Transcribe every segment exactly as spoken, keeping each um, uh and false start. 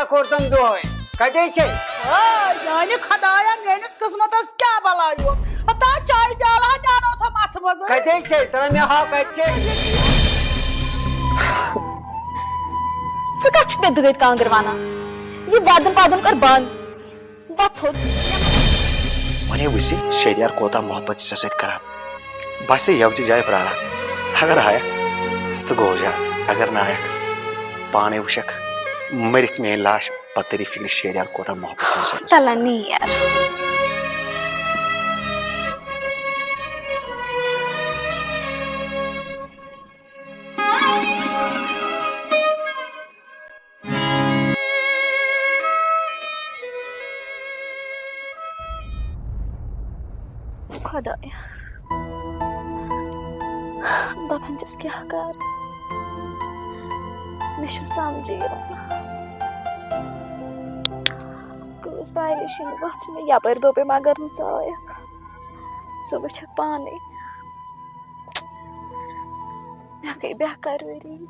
کوٚر تٔمۍ دۄہے۔ کَتہِ چھے؟ آ، میانہِ خدایا، میٲنِس قٕسمتس کیٛاہ بلاے اوس؟ ہتا چایہِ پیالہٕ ہا نیانو تھا مَتھٕ منٛزٕے۔ کَتہِ چھے؟ ترٛا مےٚ ہا، کَتہِ چھے؟ ژٕ کَتھ چھُکھ مےٚ دٲدۍ کانٛگٕر وَنان؟ یہِ وَدُن پَدُن کَر بنٛد۔ وۄتھ تھوٚد۔ وۄنۍ وٕچھ زِ شہریار کوٗتاہ محبت چھُ ژےٚ سۭتۍ کران۔ بہٕ آسے یَوچہِ جایہِ پرٛاران۔ اگر آیکھ تہٕ گوٚو جان، اگر نہٕ آیکھ، پانے وٕچھکھ، مٔرِتھ میٲنۍ لاش، پتہٕ تٔری فِکرِ شہریار کوٗتاہ محبت چھُ مےٚ سۭتۍ۔ تَلہ نیر۔ خۄدایا، دَپان چھَس کیٛاہ کَرٕ، مےٚ چھُنہٕ سَمجھٕے یِوان۔ کۭژ پریشٲنی ؤژھ مےٚ، یَپٲرۍ دوٚپُے مگر نہٕ ژٕ آیَکھ، ژٕ وٕچھَکھ پانَے، مےٚ گٔے بے قرٲری۔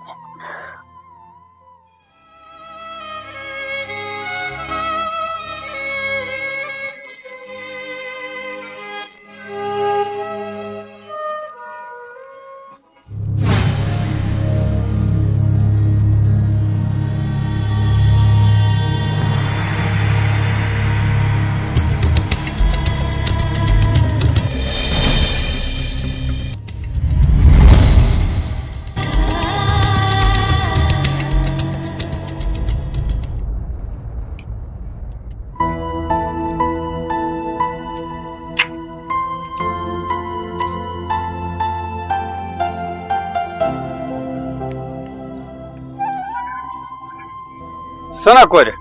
سنا کورِ، ژٕ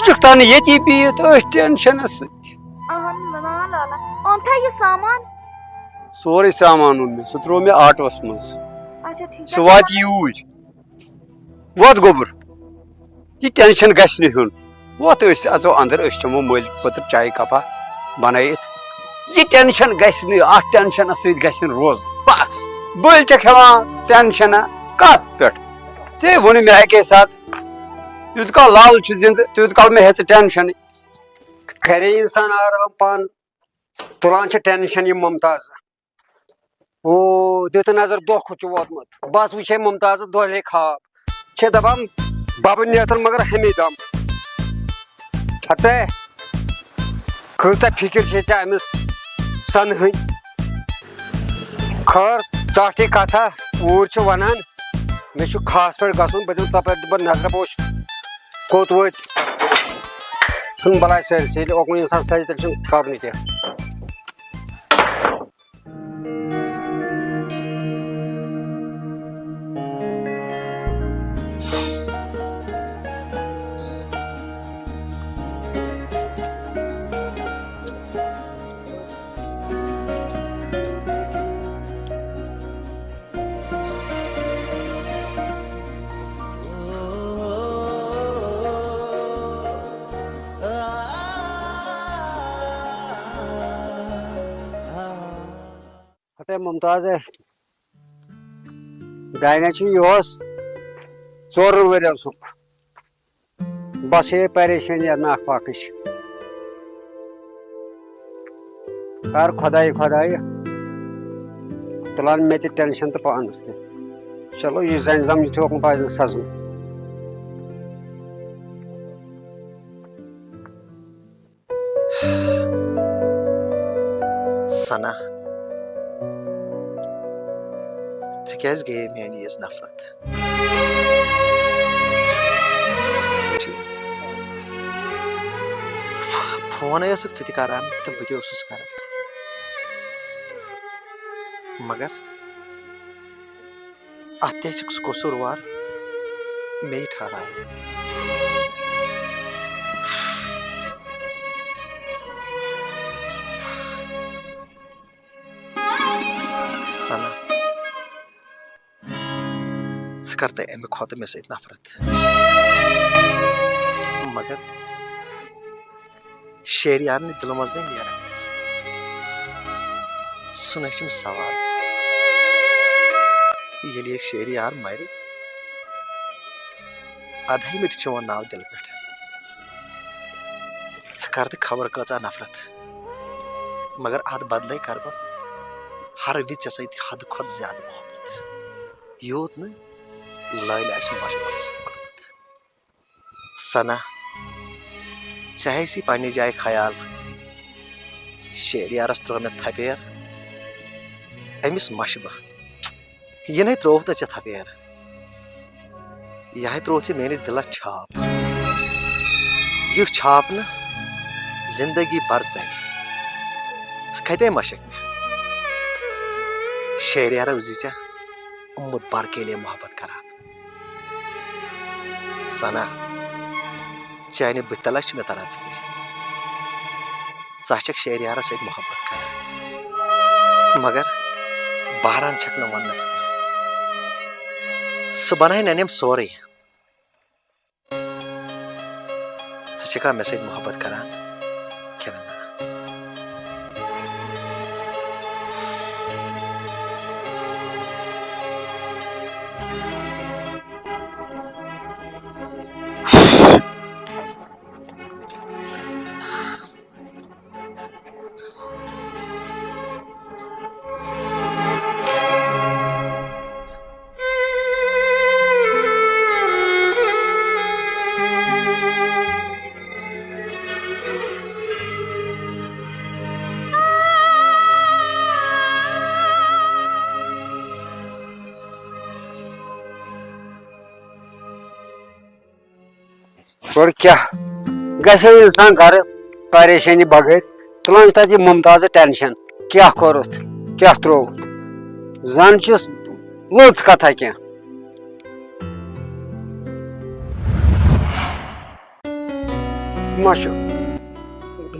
چھُکھ تانۍ ییٚتی بِہِتھ أتھۍ ٹینشنس سۭتۍ۔ اہن نا لالا، اوٚن تھا یہِ سامان؟ سورُے سامان اوٚن مےٚ، سُہ ترٛوو مےٚ آٹوس منٛز۔ اچھا ٹھیٖک۔ سُہ واتہِ یوٗرۍ۔ ووت گوٚبُر، یہِ ٹینشن گژھِ نہٕ ہیوٚن۔ ووت، أسۍ اژو اندر، أسۍ چٮ۪مو مٔلۍ پٔتٕر چایہِ کپا بنٲیِتھ۔ یہِ ٹینشن گژھِ نہٕ، اتھ ٹینشنس سۭتۍ گژھِ نہٕ روزُن۔ پا-، بٔلۍ چھکھ ہٮ۪وان ٹینشن کتھ پٮ۪ٹھ؟ ژےٚ ووٚنُے مےٚ اکے ساتہٕ، یوٗت کال لال چھُ زندٕ، تیوٗت کال مےٚ ہیٚژٕ ٹینشن۔ کرے انسان آرام پان، تُلان چھِ ٹینشن یہِ ممتاز۔ او، دِتہٕ نظر، دۄہ کھُت چھُ ووتمُت۔ بس وٕچھے ممتازس دۄہلے خواب۔ چھِ دپان، ببہٕ نیتھن مگر ہمے دم۔ ہتے، کۭژاہ فکر چھے ژےٚ أمِس سنہٕ ہٕنۍ؟ خٲر، ژٹھ یہِ کتھا، اوٗرۍ چھِ ونان، مےٚ چھُ خاص پٲٹھۍ گژھُن، بہٕ دِمہٕ تپٲرۍ، دِمہٕ بہٕ نظرِ پوش کوٚت وٲتۍ۔ ژھٕن بلاے سٲرسٕے، ییٚلہِ اوکُن انسان سجہِ، تیٚلہِ چھُنہٕ کرنُے کینٛہہ۔ ہتے ممتاز، دانیہ چھُ یِہُس ژورَن ؤرۍ یَن سُہ۔ بس ہے پریشٲنی ناکھ پاکٕچ۔ کر خۄداے، خۄداے، تُلان مےٚ تہِ ٹینشن تہٕ پانس تہِ۔ چلو، یہِ زنہِ زم یہِ تہِ ہوکُن پزِ سزُن۔ ثنا، ژٕ کیٛازِ گٔیے میٛانہِ عیٖز نفرت؟ ٹھیٖک۔ فونَے ٲسٕکھ ژٕ تہِ کران تہٕ بہٕ تہِ اوسُس کران۔ مگر اتھ تہِ چھُکھ ژٕ قصوٗروار، مےٚ یہِ ٹھہراو۔ ثنا، ژٕ کر تہٕ امہِ کھۄتہٕ مےٚ سۭتۍ نفرت۔ مگر شہریار نہٕ دِلہٕ منٛز نَے نیران ژٕ۔ سُہ نَے چھُنہٕ سوال۔ ییٚلہِ یہِ شہریار مَرِ، ادہے مےٚ تہِ چون ناو دِلہٕ پٮ۪ٹھ۔ ژٕ کر تہٕ خبر کۭژاہ نفرت، مگر اتھ بدلے کر بہٕ ہر وِزِ ژےٚ سۭتۍ حدٕ کھۄتہٕ زیادٕ محبت، یوٗت نہٕ لٲلہِ آسہِ ماجہِ پننہِ سۭتۍ کوٚرمُت۔ ثنا، ژےٚ آسی پننہِ جایہِ خیال، شہریارس ترٲو مےٚ تھپیر، أمِس مشہِ بہٕ، یہِ نے ترٛووُتھ نہٕ ژےٚ تھپیر، یہِ ہے ترٛووُتھ ژےٚ میٲنِس دِلس چھاپ۔ یہِ چھاپ نہٕ زندگی بھر ژلہِ۔ ژٕ کتے مشکھ مےٚ؟ شہریارا روزی ژےٚ عمر بھر کے لیے محبت کران۔ ثنا، چانہِ بٕتھِ تلس چھِ مےٚ تران فِکرِ۔ ژٕ چھکھ شہریارس سۭتۍ محبت کران، مگر بہران چھکھ نہٕ وننس کینٛہہ۔ سُہ بنایہِ ننیم سورُے۔ ژٕ چھکھا مےٚ سۭتۍ محبت کران کِنہٕ نہ؟ گۄڈٕ کیٛاہ گژھِ ہے اِنسان گرٕ پریشٲنی بغٲر؟ تُلان چھِ تَتہِ یہِ ممتازٕ ٹینشن، کیٛاہ کوٚرُتھ، کیٛاہ ترٛووُتھ؟ زن چھُس لٔژ کتھا کینٛہہ۔ ما چھُ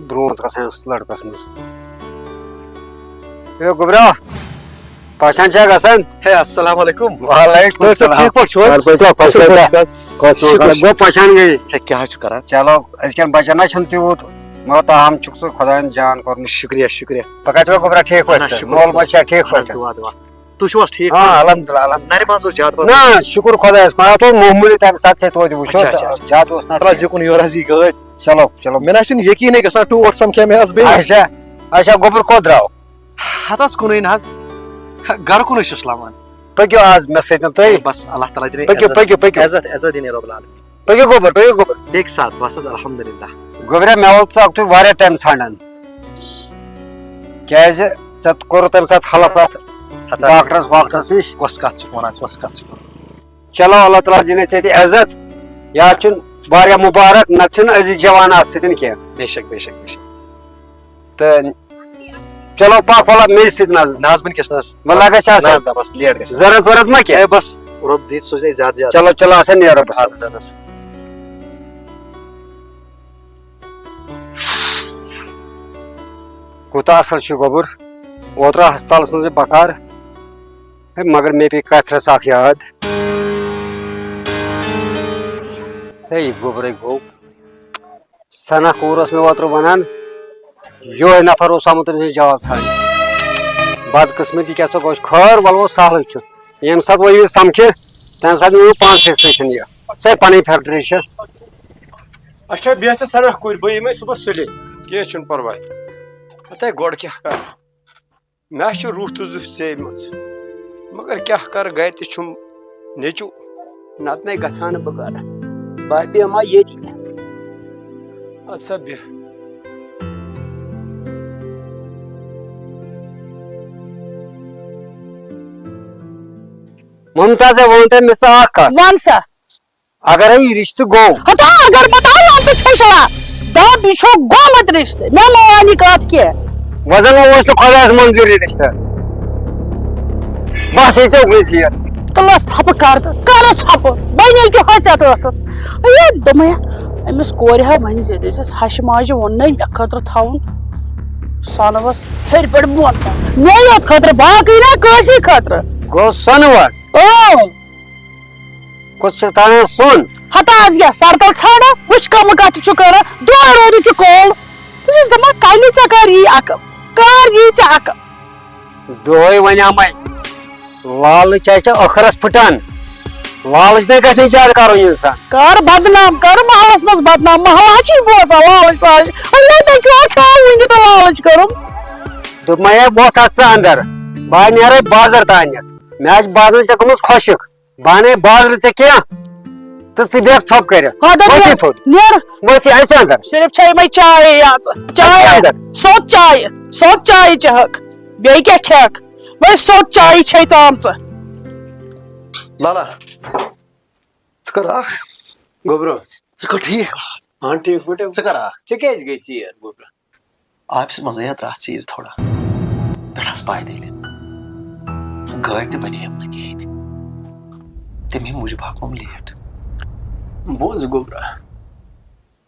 برونٛٹھ گژھان یُس لڑکس منٛز۔ ہے گوٚبرا، پہچان چھا گژھان؟ ہے، السلام علیکم۔ وعلیکم ڈاکٹر صٲب، السلام۔ ٹھیٖک پٲٹھۍ چھِو حظ؟ اَصٕل پٲٹھۍ، اَصٕل اَصٕل پٲٹھۍ۔ پٲٹھۍ۔ کۄس کۄس گوٚو، گوٚو پہچان گٔیے؟ ہے، کیٛاہ حظ چھُ کران؟ چلو، أزکٮ۪ن بچن نہ چھُنہٕ تیوٗت، مگر تاہم چھُکھ ژٕ خۄدایَن جان کوٚرمُت۔ شُکریہ، شُکریہ۔ پکان چھُوا گوٚبرا ٹھیٖک اہن حظ، پٲٹھۍ؟ شُکر مول موج خۄدایَس۔ چھا ٹھیٖک اہن حظ، پٲٹھۍ؟ دُعا، دُعا۔ تُہۍ چھِو حظ ٹھیٖک آ، پٲٹھۍ؟ الحمدللہ، الحمدللہ۔ نرِ منٛز اوس زیادٕ پَہَن۔ نہ، شُکر خۄدایَس کُن، اَتھ اوس معموٗلی تَمہِ ساتہٕ ژےٚ توتہِ وٕچھو، اچھا، اچھا، اچھا۔ زیادٕ اوس نہٕ اَتھ تَلہٕ حظ، کینٛہہ۔ یِکُن یورٕ حظ یی گٲڑۍ۔ چلو، چلو۔ مےٚ نہ حظ چھُنہٕ یقیٖنٕے گژھان، ٹوٹھ سَمکھے مےٚ حظ بیٚیہِ۔ اچھا، اچھا، گوٚبُر کوٚت درٛاو؟ ہتس کُنُے نہ حظ۔ گرٕ کُنُے چھُس لمان۔ پٔکِو آز مےٚ سۭتۍ تُہۍ۔ بس اللہ تعالیٰ دِنَے پٔکِو، عزت۔ پٔکِو، پٔکِو۔ عزت، عزت دِنَے رب العالمین۔ پٔکِو گوٚبُر، پٔکِو گوٚبُر۔ بیٚکہِ ساتہٕ بس حظ الحمدللہ۔ گوٚبرا، مےٚ ووٚن ژٕ اکھ تُہۍ واریاہ ٹایم ژھانڈان۔ کیازِ ژےٚ کوٚرُتھ تَمہِ ساتہٕ ہیلپ اَتھ ہتا ڈاکٹرس واکٹرس نِش۔ کۄس کتھ چھُکھ ونان، کۄس کتھ چھُکھ ونان؟ چلو، اللہ تعالیٰ دِنَے ژےٚ تہِ عزت۔ یا چھُنہٕ واریاہ مُبارک، نتہٕ چھُنہٕ أزِکۍ جوان اتھ سۭتۍ کینٛہہ۔ بے شک، بے شک، بے شک۔ تہٕ چلو پکھ وَلہٕ مےٚ سۭتۍ نہ حظ۔ نہ حظ، وٕنکیٚس نہ حظ۔ وۄنۍ لگس حظ۔ نہ حظ، نہ، بس لیٹ گژھِ۔ ضروٗرت وۄرت ما کینٛہہ؟ اے، بس رۄب دِتھ سوزے زیادٕ زیادٕ۔ چلو، چلو، اَسا نیرو بس۔ اَدٕ حظ، اَدٕ حظ۔ کوٗتاہ اَصٕل چھُ گوٚبُر۔ اوترٕ ہسپتالَس منٛز یہِ بکار۔ ہے، مگر مےٚ پیٚیہِ کَتھ رژھ اَکھ یاد۔ ہے، یہِ گوٚبرے گوٚو۔ ثنا کوٗر ٲس مےٚ اوترٕ وَنان، یِہوٚے نفر اوس آمُت تٔمۍ سٕنٛز جواب ژھانٛڈنہِ۔ بدقٕسمتی کیٛاہ سا گوٚو، خٲر وَلہٕ وۄنۍ سہلٕے چھُ۔ ییٚمہِ ساتہٕ وۄنۍ یہِ سَمکھِ، تَمہِ ساتہٕ نِیِو پانسٕے سۭتۍ یہِ۔ سۄے پَنٕنۍ فیکٹری چھِ۔ اچھا، بیٚہہ ژٕ ثنا کوٗرِ، بہٕ یِمَے صُبحَس سُلے۔ کینٛہہ چھُنہٕ پَرواے۔ ہَتَے گۄڈٕ کیٛاہ کَرٕ؟ مےٚ چھُ روٗح تہٕ زُو ژےٚ منٛز۔ مگر کیٛاہ کَرٕ، گَرِ تہِ چھُم نیٚچوٗ، نَتہٕ نے گژھٕ ہا نہٕ بہٕ گَرٕ۔ بہٕ بیٚہمہٕ ہا ییٚتی۔ اَدٕ سا بیٚہہ۔ ممتازے، وَن تہٕ مےٚ ژٕ اَکھ کَتھ۔ وَن سا۔ اگرے یہِ رشتہٕ گوٚو۔ ہتا اگر پتہ لَبہٕ چھُ شلا۔ دَپ یہِ چھُ گوٚمُت رشتہٕ۔ مےٚ مٲنۍ یہِ کَتھ کینٛہہ۔ وۄنۍ زَن اوس نہٕ خۄدایَس منظوٗر یہِ رشتہٕ۔ بس یہِ ژےٚ گٔژھی یہِ۔ تُلو ژھۄپہٕ کر تہٕ کرو ژھۄپہٕ۔ بَنے کہِ ہۄژٮ۪تھ ٲسٕس۔ ہے دوٚپمَے أمِس کورِ ہا وۄنۍ زِ دٔسِس ہَشہِ ماجہِ ووٚننَے مےٚ خٲطرٕ تھاوُن سۄنہٕ وَس ہیٚرِ پٮ۪ٹھ بۄن تام۔ مے یوت خٲطرٕ، باقٕے نہ کٲنٛسی خٲطرٕ۔ گوٚو سۄنہٕ وَس؟ اۭں۔ کُس چھُ ژھانڈان سۄن؟ ہتا اَدٕ کیٛاہ، سرتل ژھانڈا، وٕچھ کَمہٕ کَتھٕ چھُ کران، دۄہے روٗدُے چھُ کول۔ بہٕ چھَس دَپان، کَلہِ ژےٚ کر یی عقل؟ کر یی ژےٚ عقل؟ دۄہے وَنیٛامَے، لالہٕ چاے چھےٚ ٲخرس پھٕٹان۔ لالچ نے گژھِ نہٕ زیادٕ کرُن انسان۔ کر بدنام، کر محلس منٛز بدنام، محلہ چھُے بوزان لالچ لالچ۔ اللہ تۄہہِ کیٛاہ چھُ آو وٕنہِ تہٕ لالچ کٔرٕم؟ دوٚپمَے ہے، وۄتھ اَژ ژٕ اندر، بہٕ ہا نیرے بازر تانٮ۪تھ، مےٚ آسہِ بازرٕچ گٔمٕژ خۄشک، بہٕ اَنے بازرٕ ژےٚ کینٛہہ تہٕ ژٕ بیٚہہ ژھۄپ کٔرِتھ۔ ہا، دَپ وۄتھ یہِ نیرٕ۔ تھوٚد، نیر۔ وۄتھ یہِ اَژِ اندر۔ صرف چھے یِمے چاے یٲژ۔ چاے اَژِ اندر۔ سوٚت چاے، سوٚت چاے چہکھ۔ بیٚیہِ کیٛاہ کھٮ۪کھ؟ وۄنۍ سوٚت چاے چھے ژامژٕ۔ لالا، ژٕ کر اکھ۔ گوٚبرو۔ ژٕ کر ٹھیٖک؟ اہن ٹھیٖک پٲٹھۍ۔ ژٕ کر اکھ۔ ژےٚ کیٛازِ گٔے ژیر گوٚبرو؟ آفسہٕ منٛز آیہِ اَتھ راتھ ژیٖرۍ تھوڑا۔ پٮ۪ٹھ آس پایدٔلۍ۔ گٲڑۍ تہِ بَنے یَم نہٕ کِہیٖنۍ۔ تَمے موٗجوٗب ہۄکھوم لیٹ۔ بوز گوٚبرا،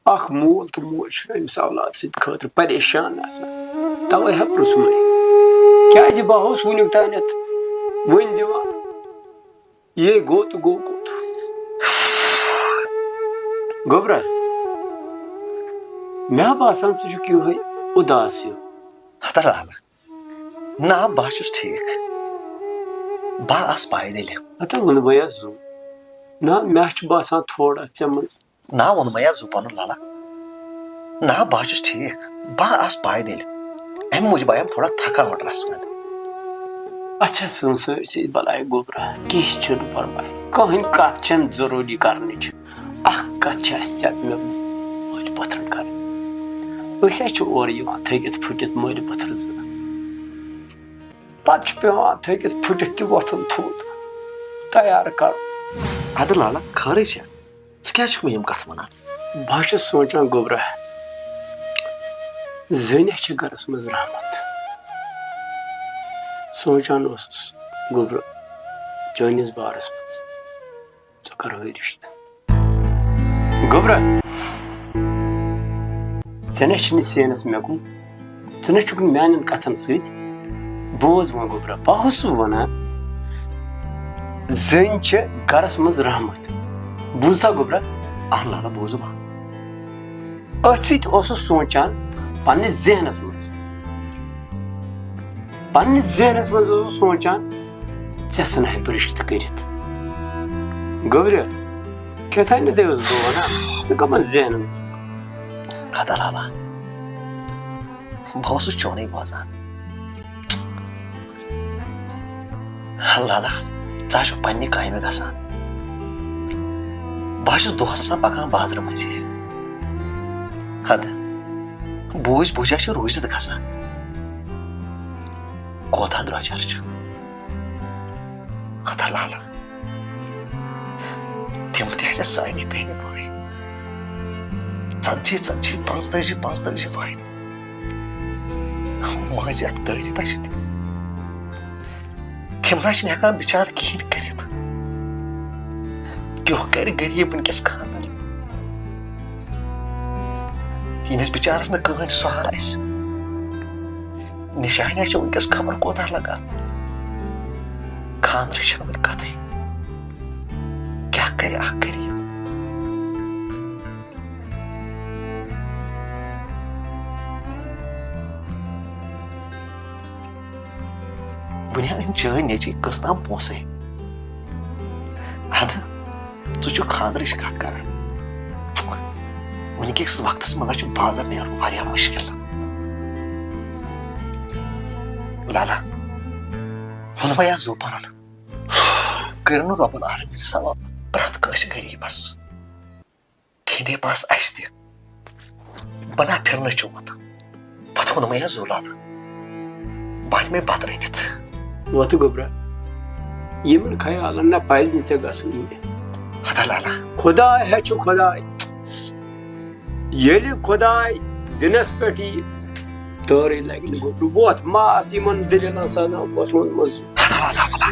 اکھ مول تہٕ موج چھُ أمِس اولاد سٕنٛدِ خٲطرٕ پریشان آسان۔ توے ہا پرٛژھمَے، کیٛازِ بہٕ اوسُس وٕنیُک تانٮ۪تھ وٕنۍ دِوان۔ یے گوٚو تہٕ گوٚو کوٚت؟ گوٚبرا، مےٚ باسان ژٕ چھُکھ یِہوٚے اُداس ہیوٗ۔ ہتا راوٕ۔ نہ، بہٕ ہا چھُس ٹھیٖک۔ بہٕ آس پایدٔلۍ۔ ہتا ووٚنمَے ہا زُو۔ نہ، مےٚ چھُ باسان تھوڑا ژےٚ منٛز۔ نہ، ووٚنمَے ہا زُو پَنُن لالا۔ نہ، بہٕ ہا چھُس ٹھیٖک۔ بہٕ آس پایدٔلۍ۔ اَمہِ موٗجوٗب آیم تھوڑا تھکاوٹ رَژھ کھنٛڈ۔ اچھا، سُن سٲرسٕے بَلاے گوٚبرا، کینٛہہ چھُنہٕ پَرواے۔ کٕہٕنۍ کَتھ چھَنہٕ ضروٗری کَرنٕچ۔ اَکھ کَتھ چھِ اَسہِ ژےٚ مےٚ مٲلۍ پٔتھٕر کَرٕنۍ۔ أسۍ حظ چھِ اورٕ یِوان تھٔکِتھ پھٕٹِتھ مٲلۍ پٔتھٕر زٕ۔ پَتہٕ چھُ پٮ۪وان تھٔکِتھ پھٕٹِتھ تہِ وۄتھُن تھوٚد، تیار کَرُن۔ اَدٕ لالا، خٲرٕے چھےٚ۔ ژٕ کیٛازِ چھُکھ مےٚ یِم کَتھٕ وَنان؟ بہٕ حظ چھُس سونٛچان گوٚبرا، زٔنۍ ہا چھِ گَرَس منٛز رحمت۔ سونٛچان اوسُس گوٚبرا چٲنِس بارَس منٛز۔ ژٕ کَرہوے رِشتہٕ۔ گوٚبرا، ژےٚ نہ چھُنہٕ سینَس مےٚ کُن، ژٕ نہ چھُکھ نہٕ میٛانٮ۪ن کَتھَن سۭتۍ۔ بوز وۄنۍ گوٚبرا، بہٕ اوسُس وَنان، زٔنۍ چھِ گَرَس منٛز رحمت۔ بوٗزتھا گوٚبرا؟ اَہَن لالا، بوزُم ہا۔ أتھۍ سۭتۍ اوسُس سونٛچان پنٛنِس ذہنَس منٛز۔ پنٛنِس ذہنَس منٛز اوسُس سونٛچان، ژےٚ ژھٕنہٕ ہا بہٕ رِشتہٕ کٔرِتھ۔ گوٚبرِ، کیٛاہ تھانٮ۪تھ اوسُس بہٕ وَنان، ژٕ کَمَن ذہنَن؟ ہتا لالا، بہٕ اوسُس چونُے بوزان۔ لالا، ژٕ ہا چھُکھ پننہِ کامہِ گژھان۔ بہٕ ہا چھُس دۄہس آسان پکان بازرٕ مٔنٛزی۔ ہتہٕ، بوٗزۍ بوٗزۍ ہا چھُ روٗزِتھ گژھان۔ کوتاہ درٛۄجر چھُ۔ ہتا لالا، تِم تہِ ہسا سانہِ بیٚنہِ بٲے۔ ژتجی، ژتجی، پانٛژتٲجی، پانٛژتٲجی وُہرۍ۔ مٲنٛزِ اکھ دٲرِتھ ہا چھِ تِم۔ تِم نہ چھِنہٕ ہٮ۪کان بِچارٕ کِہیٖنۍ کٔرِتھ۔ کیُہہ کرِ غریٖب وٕنکیٚس خانٛدر؟ ییٚمِس بِچارس نہٕ کٕہٕنۍ سہارٕ آسہِ۔ نِشانہِ چھِ وٕنکیٚس خبر کوتاہ لگان۔ خانٛدرٕچ چھَنہٕ وٕنہِ کَتھٕے۔ کیٛاہ کَرِ اَکھ غریٖب؟ وٕنہِ أنۍ چٲنۍ نیٚچی کٔژ تام پونٛسَے۔ اَدٕ ژٕ چھُکھ خانٛدرٕچ کَتھ کَران۔ وٕنکِکِس وقتَس منٛز حظ چھُ بازر نیرُن واریاہ مُشکِل۔ لالا، ووٚنمَے حظ زُو پَنُن۔ کٔرِو نہٕ رۄبَن عالمیٖن ثواب پرٛٮ۪تھ کٲنٛسہِ غریٖبَس۔ کھیٚدے پاس اَسہِ تہِ۔ بہٕ نا پھِرنہٕ چون۔ پَتہٕ ووٚنمَے حظ زُو لالا۔ بہٕ اَنہٕ مےٚ بَتہٕ رٔنِتھ۔ وۄتھٕ گوٚبرا، یِمَن خیالَن نہ پَزِ نہٕ ژےٚ گژھُن یہِ۔ ہتا لالا۔ خۄداے ہا چھُ خۄداے۔ ییٚلہِ خۄداے دِنَس پٮ۪ٹھ یی، تٲرٕے لَگہِ نہٕ گوٚبرٕ۔ وۄتھ، ما آس یِمَن دٔلیٖلَن سَزان، وۄتھ ووٚن منٛز۔ ہتا لالا، وَلا۔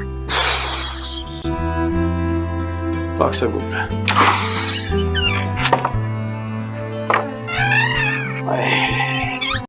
پَک سا گوٚبرا۔